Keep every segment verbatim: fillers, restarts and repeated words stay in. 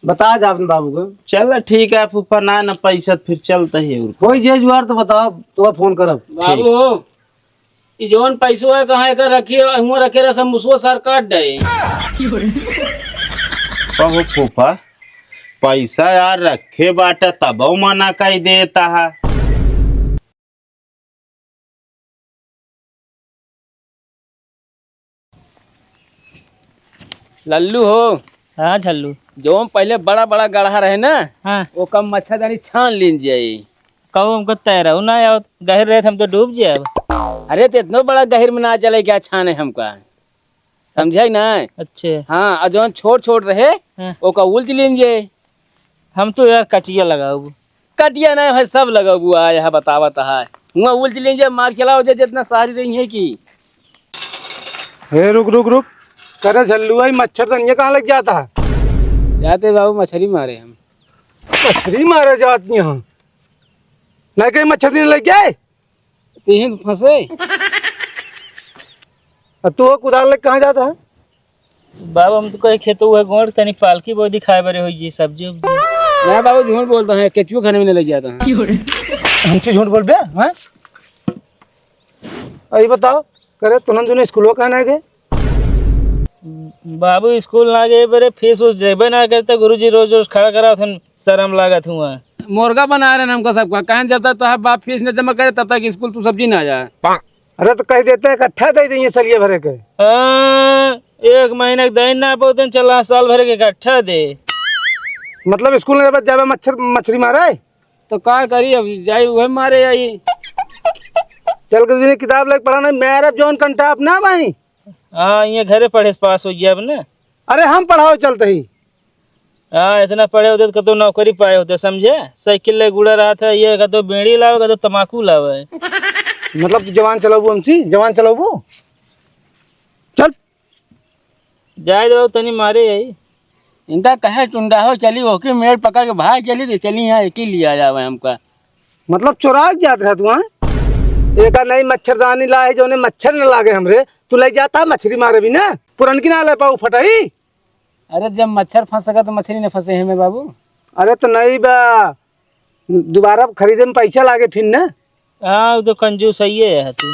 बता दे अपने बाबू को। चल ठीक है फूफा, ना ना पैसा त फिर चलत ही और। कोई जे जुआर तो बताओ, तो फोन करब। बाबू, ई जौन पैसो है, कहाँ एकर रखी है? हुआं रखे रहे, सब मुसवा सार काट डे। कहो फूफा, पैसा यार रखे बाटे, तबो मना कइ देता है। लल्लू हो। हाँ झल्लू। जौन पहिले बड़ा बड़ा गड़हा रहे ना, हाँ। ओकर मच्छरदानी छान लीन जाई। कहो हमको तैरहू ना आवत, गहिर रहे त हम तो डूब जाब। अरे तो इतनो बड़ा गहिर में ना चले क्या छाने हमका, समझे ना? अच्छे। हाँ, और जौन छोट छोट रहे, हाँ। ओका उलच लीन जाई। हम तो यार कटिया लगाऊ। कटिया नहीं भाई, सब लगाऊ। आ यह बतावत है, हुआं उलच लीन जाई, मार चलाओ जे जितना सारी रही है कि। हे रुक रुक रुक, करे झल्लू, आई मच्छरदानिया कहाँ लग जाता है? जाते बाबू मछली मारे हम। मछली मारे जाती यहाँ, नहीं कहीं मच्छरदानी लग गए? तीन फंसे। अब तू वो कुदाल लेके कहाँ जाता है? बाबू, हम तो कहे खेतो हुआ गोड़ तनी पालकी बोदी खाए बरे होई जी, सब्जी उब्जी। ना बाबू, झूठ बोलता है, केचुआ खाने में नहीं लग जाता है। हमसे झूठ बोलबे, हैं? अभी बताओ, करे तुनन दुनो स्कूल काहे ना गए? बाबू, स्कूल ना गए बरे, फीस उस देबे ना करते, गुरुजी रोज रोज खड़ा करा थन, शर्म लागत हुआ। मुर्गा बना रहे हैं हमको सबका, कहें जब तक तोहार बाप फीस न जमा करे तब तक स्कूल तू सब्जी ना जाए। अरे तो कह देते इकट्ठा दे देंगे सलिए भरे के। हाँ, एक महीने के दे ना पाते, चला साल भर के इकट्ठा दे। मतलब स्कूल में बस जाबे मच्छर, मछली मारे? तो का करी, अब जाई उहे मारे आई। चल के तुझे किताब लेके पढ़ा नहीं, मेरा जौन कंटा अपना भाई। हाँ, ये घरे पढ़े से पास हो गया अब ना। अरे हम पढ़ाओ चलते ही। हाँ, इतना पढ़े होते तो कतो नौकरी पाए होते, समझे? साइकिल ले गुड़ा रहा था, ये कतो बीड़ी लावे, कतो तमाकू लावे। मतलब तू जवान चलाबू हमसे, जवान चलाबू? चल। जाए दो, तनी मारे आई। इनका कहे टुंडा हो, चली ओके मेड़ पकड़ के भाग चली, तो चली यहाँ एक ही लिया जावे हमका। मतलब चोरा के जात रह तू, हाँ? एक नहीं मच्छरदानी लाए, जो मच्छर न लागे हमरे, तू ले जाता मछली मारे भी ना, पुरनकी ना ले पाऊ फटाई। अरे जब मच्छर फंस सका तो मछली न फंसे है में बाबू। अरे तो नहीं बा, दोबारा खरीदे में पैसा लागे फिर ना। हाँ, वो तो कंजूस ही है तू।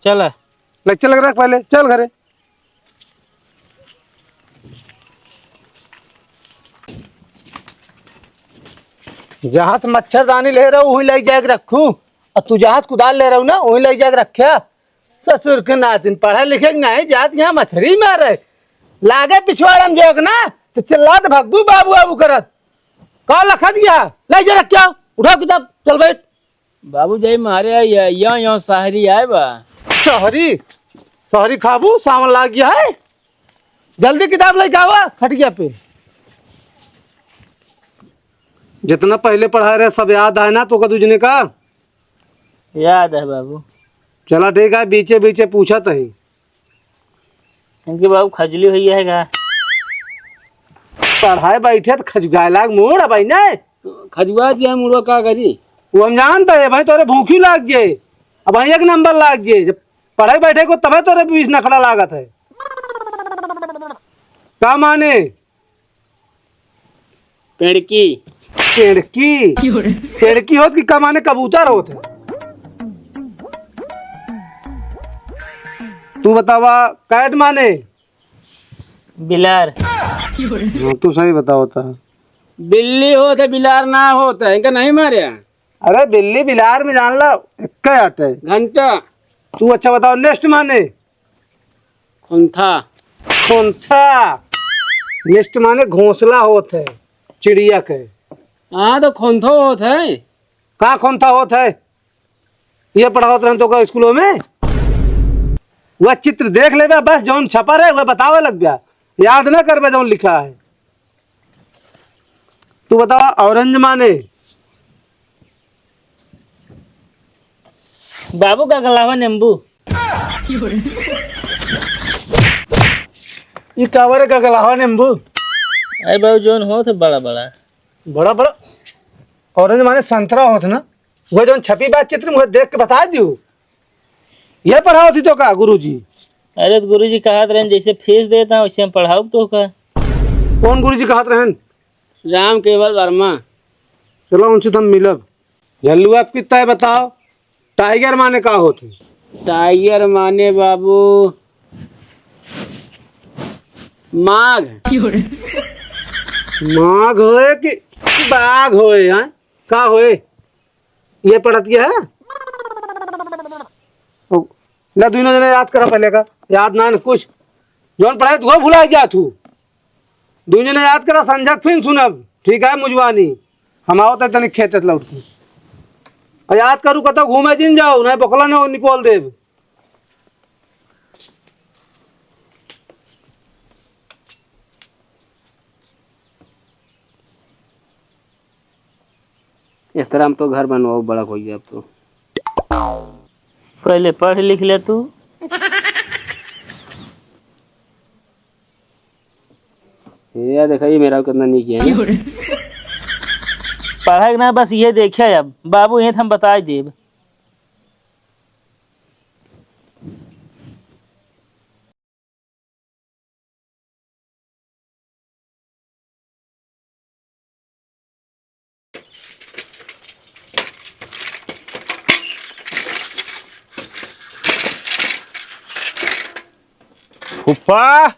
चला। ले चल रख पहले, चल घरे। जहाँ से मच्छरदानी ले रहो, वहीं ले जाके रखू। और तू जहाँ से कुदाल ले रहो ना, वहीं ले जाके रखे। ससुर के नातिन पढ़े लिखे के नहीं जात, यहाँ मछरी मारे। लागे पिछवाड़म जोक ना, तो चिल्लात भगबू बाबू बाबू करत। का लखा दिया? ले जा रख क्या? उठाओ किताब, चल बैठ। बाबू जाई मारे आई है, या, या सहरी आए बा। सहरी? सहरी खाबू? सावन लाग गया है। जल्दी किताब लेके आवा, खटिया पे। जितना पहले पढ़ाए रहे, सब याद आए ना तो का दूजने का? याद है बाबू। चला ठीक है, बीचे बीचे पूछत ही। इनके बाबू खजुली हुई है का? पढ़ाए बैठे तो खजुगाए लाग मूड़ अब भाई ने। खजुआ दिया मुड़वा का करी? वो हम जानता है भाई, तोरे भूखी लाग जे, अब भाई एक नंबर लाग जे। जब पढ़ाई बैठे को तबे तोरे बीच नखड़ा लागत है। का माने? पेड़की। पेड़की? क्यों रे? पेड़की होत कि का माने कबूतर होत है? तू बतावा, कैट माने? बिलार। हाँ, तू सही बतावत है। बिल्ली होत है, बिलार ना होत है, इनका नहीं मारे। अरे बिल्ली बिलार में जान ला, एक आटे। घंटा। तू अच्छा बताओ, नेस्ट माने? खोंथा। खोंथा। नेस्ट माने घोंसला होत है चिड़िया के। हाँ, तो खोंथो होत है। का खोंथा होत है? ये पढ़ावत रहन तो का स्कूलों में? वह चित्र देख लेबे, बस जौन छपा रहे, वह बतावे लग गया। याद ना करबे जौन लिखा है। तू बतावा, ऑरेंज माने? बाबू, गगलावा नींबू। ई कावर गगलावा नींबू? अरे बाबू, जौन होत है बड़ा बड़ा। बड़ा बड़ा? ऑरेंज माने संतरा होत ना? वह जौन छपी बात चित्र में, वह देख के बता दियो। ये पढ़ावत ही तो का गुरुजी? अरे तो गुरुजी कहत रहन, जैसे फीस देता, वैसे हम पढ़ाउब तो का। कौन गुरुजी कहत रहन? राम केवल वर्मा। चलो, उनसे तो हम मिलब। झल्लुआ, अब कितना है बताओ, टाइगर माने का होत है? टाइगर माने बाबू, माघ। माघ होए कि बाघ होए, हैं? का होए? ये पढ़त ये है? ओ, ला, दुइनो जने याद करा पहले का। याद ना न कुछ। जौन पढ़ाई तू भुला जात हूँ। दुइनो जने याद करा, संझक फिन सुनब। ठीक है, मुजवानी। हम आवत है तनिक खेते से लौट के। और याद करू, कतौ घूमे जिन जाओ, नहीं बकला न निकोल देब। इस तरह हम तो घर बनवाओ, बड़ा हो गया अब तो। पहले पढ़ लिख ले तू। ये देखा, ये मेरा कितना नीक है ना? पढ़े के ना, बस ये देखे अब बाबू, ये हम बताई देब। फूफा,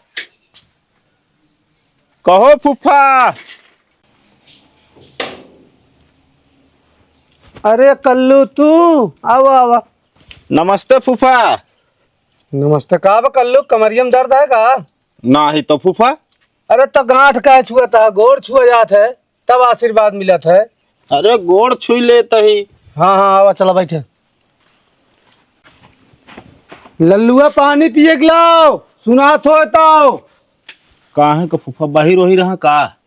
कहो फूफा। अरे कल्लू तू, आवा, आवा। नमस्ते फूफा। नमस्ते। का बा कल्लू, कमरिया में दर्द है का? नाही तो फूफा। अरे तो गांठ का छुअत है, गोड़ छुआ जात है, तब आशीर्वाद मिलत है। अरे गोड़ छुई लेत ही। हाँ, हाँ, आवा, चला बैठे। लल्लुआ, पानी पिए के लाओ, सुनात हो तो। काहे का फूफा, बाहिर ओही रहा का?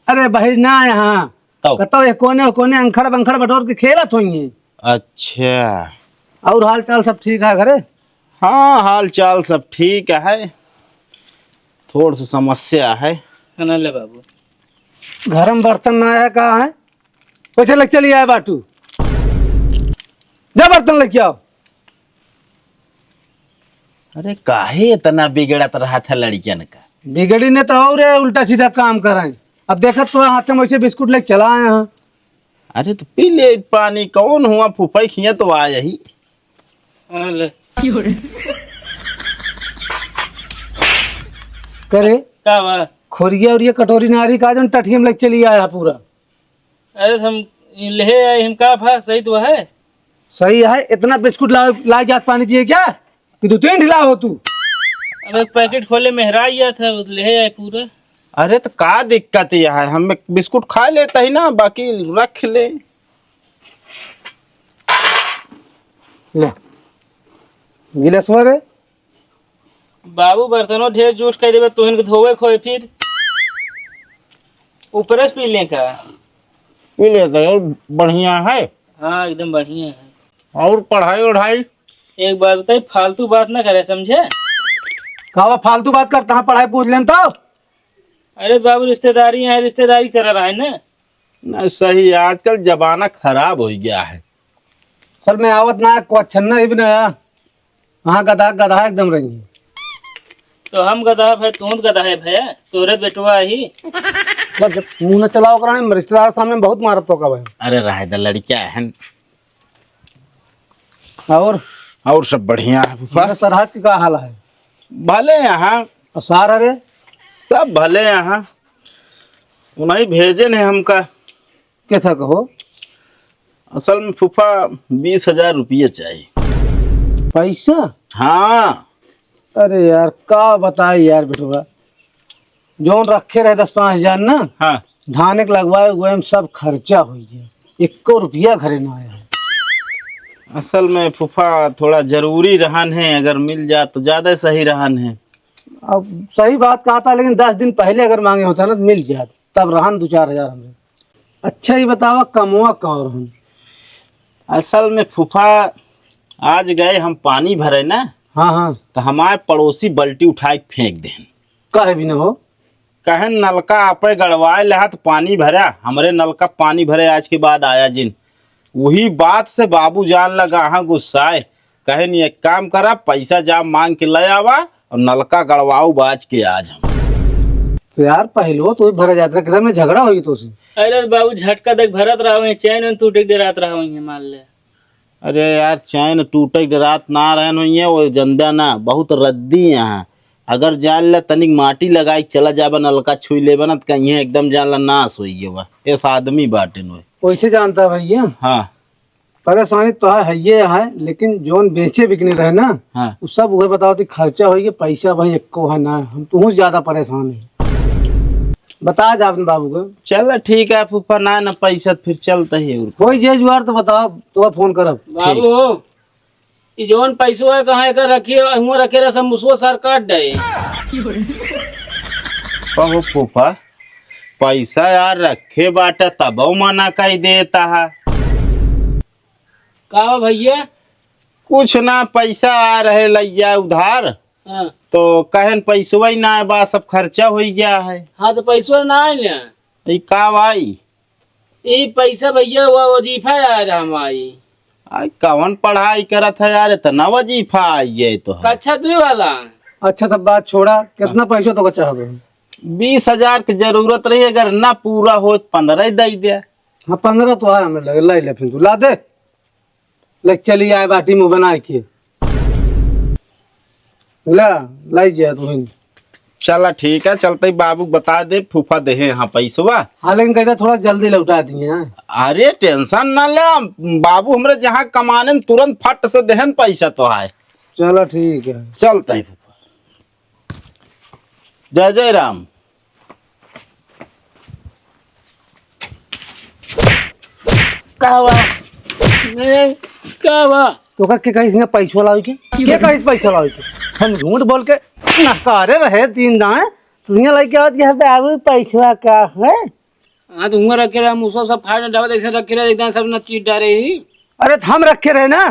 अरे बाहिर ना, यहाँ तब? कतौ एक कोने, कोने अंखड़ बंखड़ बटोर के खेलत होइए। अच्छा। और हाल चाल सब ठीक है घरे? हाँ, हाल चाल सब ठीक है, थोड़ सी समस्या है। खाना ले बाबू। घर में बर्तन ना आया का है? पैसे लग चली आया बाटू, जा बर्तन लेके आओ। अरे काहे इतना बिगड़त रहा था लड़कियन का? बिगड़ी ने तो और है, उल्टा सीधा काम कराए। अब देखत तो हाथ में वैसे बिस्कुट लेके चला आया हाँ। अरे तो पी ले पानी, कौन हुआ फूफा खिया तो आ यही। हाँ, ले। करे? का बा? खोरिया और ये कटोरी नारी का जौन टठियम लेके चली आया पूरा। अरे हम ले आए, हम का भा, सही तो है। सही है, इतना बिस्कुट ला, ला जात पानी पिए क्या? कि दो तीन ठिला हो तू। अब एक पैकेट खोले मेहरा गया था, वो ले आए पूरा। अरे तो का दिक्कत यह है, हम एक बिस्कुट खा लेता ही ना, बाकी रख ले। ले। गिलासवा रे। बाबू बर्तनों ढेर जूठ कर देबे, तुहिन के धोवे खोए फिर। ऊपरे से पी लें का? पी लेता है, और बढ़िया है। हाँ, एकदम बढ़िया है। और पढ़ाई वढ़ाई? एक बात बताई, फालतू बात ना करे, समझे? का बा फालतू बात करता है, पढ़ाई पूछ लेन तो। अरे बाबू, रिश्तेदारी है, रिश्तेदारी करा रहा है ना। ना, सही है, आजकल जमाना खराब हो गया है। सर, मैं आवत ना, को अच्छा ना ही भी ना आया। हाँ, गधा, गधा एकदम रही है। तो हम गधा है, तू गधा है भैया, तोरे बेटवा ही। बस जब मुंह न चलाओ कराने, रिश्तेदार सामने बहुत मारत तो का भाई। अरे रहे द, लड़किया है। और? और सब बढ़िया है फूफा। अरे सरहज के का हाल है? भले यहाँ। और सार अरे? सब भले यहाँ। उन्हीं भेजे ने हमका। के था कहो? असल में फूफा बीस हजार रुपये चाहिए। पैसा? हाँ। अरे यार, का बताई यार बेटवा, जौन रखे रहे दस पाँच हजार ना, हाँ। धान एक लगवाए हुए में सब खर्चा हो गया, एको रुपया घरे ना आया है। असल में फूफा थोड़ा जरूरी रहन है, अगर मिल जात तो ज्यादा सही रहन है। अब सही बात कहा था, लेकिन दस दिन पहले अगर मांगे होता ना तो मिल जात, तब रहन दो चार हजार हमरे। अच्छा, ये बतावा, कमवा का और हम? असल में फूफा, आज गए हम पानी भरे ना, हाँ, हाँ। तो हमारे पड़ोसी बल्टी उठा के फेंक देन। काहे भी न हो? कहे, "नलका आपे गड़वाए लेहा तो पानी भरा, हमरे नलका पानी भरे आज के बाद आया जिन।" वही बात से बाबू जान लगा हाँ गुस्साए, कहे, "नहीं, एक काम करा, पैसा जा मांग के ले आवा और नलका गड़वाऊ बाज के आज हम।" तो यार, पहलवा तो ही भरा जात रहा, किधर में झगड़ा होई तो से? अरे बाबू, झटका देख भरत रहा, वहीं चैन वैन टूटे के डरात रहा, वहीं मान ले। अरे यार, चैन टूटे के डरात ना रहन होइए, वो जंदा ना, बहुत रद्दी यहाँ। अगर जान ले तनिक माटी लगाई के चला जाबा, नलका छुई लेबा ना, तो कहीं एकदम जान ला नाश होई गवा। ऐसा आदमी बाटे नोए। वैसे जानता भैया? हाँ। परेशानी तो है, है ये है, लेकिन जौन बेचे बिकने रहे ना, हाँ। उ सब उहे बताओ थी, खर्चा होई के पैसा भाई एको है ना, हम तुहूँ से ज्यादा परेशान है। बता दे अपने बाबू को। चल ठीक है फूफा, ना, ना पैसा तो फिर चलता ही और। कोई जे जुआर तो बताओ, तो फोन करब। बाबू हो, ई जौन पैसो है, कहाँ एकर रखिए, हुआं रखे रहे, सब मुसवा सार काट डाए। कहो फूफा, पैसा यार रखे बाटे तबो मना कई देता है। का बा भैया? कुछ ना, पैसा आ रहे लैया उधार, हाँ। तो कहन पैसवा ही ना बा, सब खर्चा होई गया है। हाँ, तो पैसवा ना आए ना। ई का भाई? ई पैसा भैया, वो वजीफा आ रहा हमारी। आई कवन पढ़ाई करत है यार, इतना वजीफा आई है तो। कक्षा दुई वाला। अच्छा, सब बात छोड़ा, कितना हाँ। पैसा तो का चाहत हो? बीस हजार की जरूरत रही, अगर ना पूरा हो तो पन्द्रह ही दे दे। हाँ, पन्द्रह तो है हमें लगे, लाई ले फिर तू, ला दे। ले चली आए बाटी मुँह बना के। ला, लाई जा तू ही। चला ठीक है, चलते ही बाबू बता दे, फूफा देहे यहाँ पैसवा। हाँ, लेकिन कहता थोड़ा जल्दी लौटा दिए हैं। अरे tension ना ले, बाबू हमरे जहाँ कमाने न तुरंत फट से देहन पैसा तो है। चला ठीक है। चलते ही फूफा। जय जय राम। का बा? ए, का बा? तोका के कहिस हियाँ पैसवा लावे के? के कहिस पैसा लावे के? हम झूठ बोल के नहकारे रहे तीन दाएं, तो हियाँ लइके आवत, "यह बाबू पैसवा का है?" हाँ, तो हुआं रखे रहे, मुसवा सब फाड़ डालत, ऐसे रखे रहे, एकदम सब न चीर डारे ही। अरे, तो हम रखे रहे ना,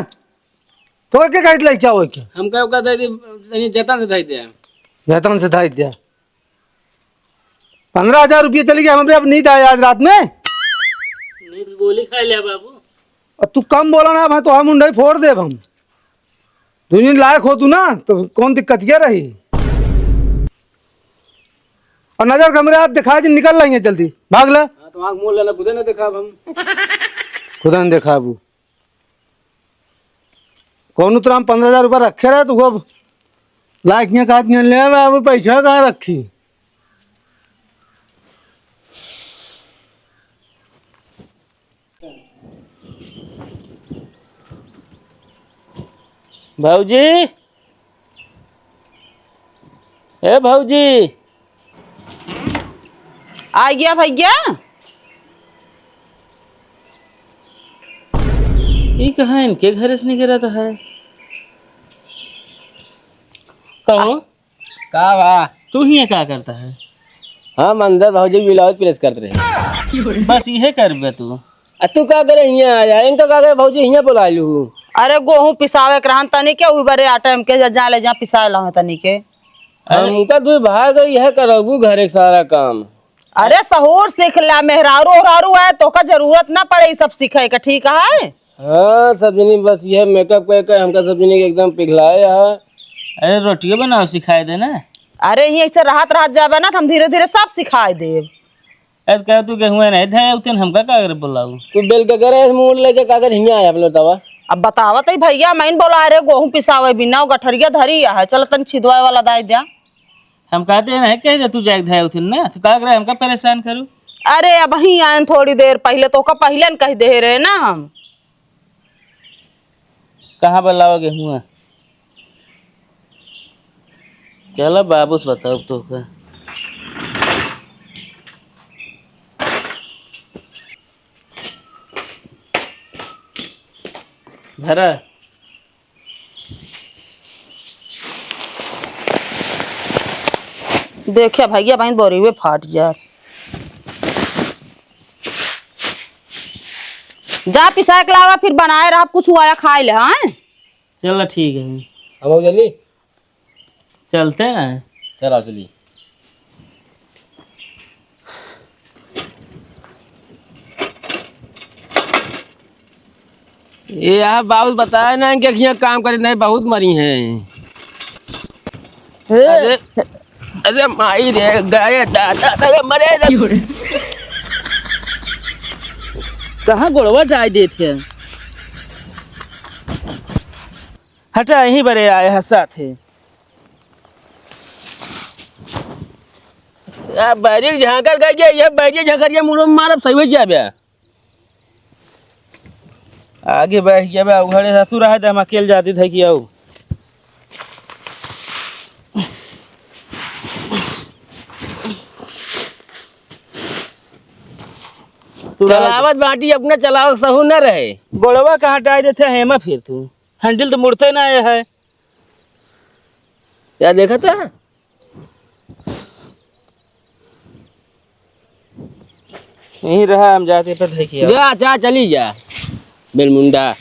तोका के कहिस लइके आवे के? हम कहे, ओका दे दी, तनी जतन से धई दे। जतन से धई दे। पन्द्रह हजार रुपया चली गया हमरे, अब नींद आया आज रात में। नींद गोली खा लिया बाबू। अब तू कम बोला ना, मैं तो हम मुंडई फोड़ देब हम। दुनिया लायक हो तू ना, तो कौन दिक्कत क्या रही? और नजर के हमरे हाथ दिखा दी, निकल रही है जल्दी, भाग ले। हाँ, तो आँख मूंद लेना, खुदे ना देखाब हम। खुदे ना देखाबू। कौनो तरह हम पन्द्रह हजार रुपया रखे रहे, तो वो लाइक नहीं कहत नहीं ले, अब पैसा कहाँ रखी? भौजी, ए भौजी। आ गया भैया। ई कहाँ इनके घरे से निकलत है? कहो। का बा? तू हियाँ का करता है? हम अंदर भौजी ब्लाउज प्रेस करत रहे। बस इहे करबे तू? आ तू का करे हियाँ आया? इनका का करे भौजी हियाँ बुला लू? अरे गोहूँ पिसावे के रहन तनी के, उही बरे आटा एमके जा, जा ले जा पिसाए लावे तनी के। अरे हमका तू भाग गई है करबू घरे के सारा काम। अरे सहूर सीख ला, मेहरारू ओहरारू है, तोका जरूरत ना पड़े ई सब सीखे के, ठीक है? हाँ, सब जनी बस यह मेकअप कइ के हमका सब जनी के एकदम पिघलाए है। अरे रोटियो बनावे सिखाए दे ना। अरे यहीं ऐसे रहत रहत जाबे ना, तो हम धीरे धीरे सब सिखाए देब। अरे कह तू गेहूं नहीं धे उतन हमका का करे बोलाऊ? तू बेल के करे मुंह लेके का करे हियाँ आया अपने बतावा। अब बतावत है भैया, मैं बोला, अरे गोहूं पिसावे बिना गठरिया धरी है, चल तन छिदवाए वाला दाई द्या। हम कहते हैं नहीं कह दे तू जाए धे उतन ना, तू का करे हमका परेशान करू? अरे अबहीं आयन थोड़ी देर पहिले, तोका पहिले न कहि देहे रहे ना हम। कहाँ बलावा गेहुआ? चला बाबू से बताओ तोका। धरा। देखिया भैया, बहिन बोरी में फाट जा। जा पिसाए के लावा, फिर बनाए रहा, कुछ हुआ या खाए ले, हाँ? चला ठीक है। हम हो जल्दी। चलते हैं। चला चली। ये यहाँ बाबू बताए ना कि यहाँ काम करे नहीं, बहुत मरी हैं। हे। अरे। अरे माई रे, गए दादा, अरे मरे रे। कहाँ गोड़वा डाल देत है? हटा, यहीं बरे आए हैं साथ ही। आ, बैरिक झांकर गए, ये बैरिक झांकर, ये मुड़ो में मारब, सही हो जाबे। आगे बैठ गया बे, उघड़े था, तू रहे दे, हम अकेल जाती थे कि आऊ। तू रहे दे। चलावत बाटी, अपना चलावक सहू न रहे। गोड़वा कहाँ टाई देते हैं, एमा फिर तू हैंडल तो मुड़ते ना आया है। या देखा था? यहीं रहा, हम जाते पर धई के आओ। जा, जा, चली जा। बेलमुंडा।